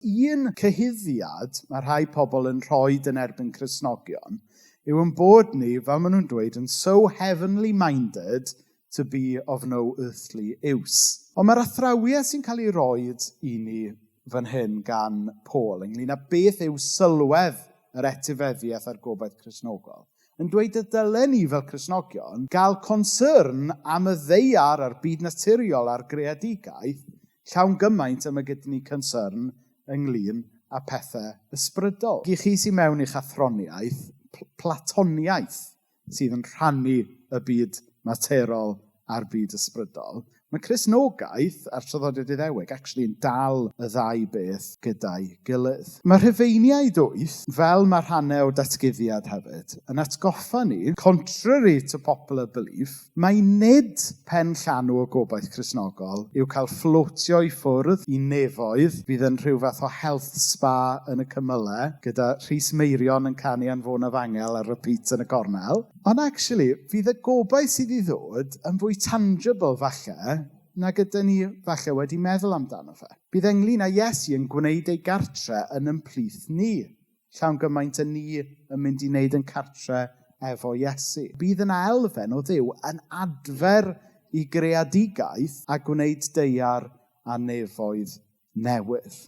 Un cyhuddiad mae rhai pobl yn rhoi yn erbyn Cristnogion yw yn bod ni, fel maen nhw'n dweud, yn so heavenly minded to be of no earthly use. Ond mae'r athrawiaeth sy'n cael ei roed i ni fan hyn gan Paul ynglyn â beth yw sylwedd yr etifeddiaeth a'r gobaith Cristnogol yn dweud y dylen ni fel Cristnogion gael concern am y ddaear a'r byd naturiol a'r greadigaeth llawn gymaint am y gyda ni concern ynglyn â pethau ysbrydol. I chi sy'n mewn i'ch athroniaeth, Platoniaeth sydd yn rhannu y byd materol a'r byd ysbrydol. Mae Cristnogaeth a'r traddodiad Iddewig actually yn dal y ddau beth gyda'i gilydd. Mae Rhufeiniaid 8, fel mae rhannau o datguddiad hefyd, yn atgoffa ni, contrary to popular belief, mae nid pen llanw o gobaith Cristnogol yw cael fflotio i ffwrdd i nefoedd fydd yn rhyw fath o health spa yn y cymylau, gyda Rhys Meirion yn canu Anfonaf Angel ar repeat yn y cornel. Ond actually, fydd y gobaith sydd i ddod yn fwy tangible falle nag ydyn ni falle wedi meddwl amdano fe. Bydd ynglyn â Iesu yn gwneud ei gartre yn ymplith ni. Llawn gymaint yn ni yn mynd i wneud yn cartre efo Iesu. Bydd yna elfen o Dduw yn adfer i greadigaeth a gwneud daear a nefoedd newydd.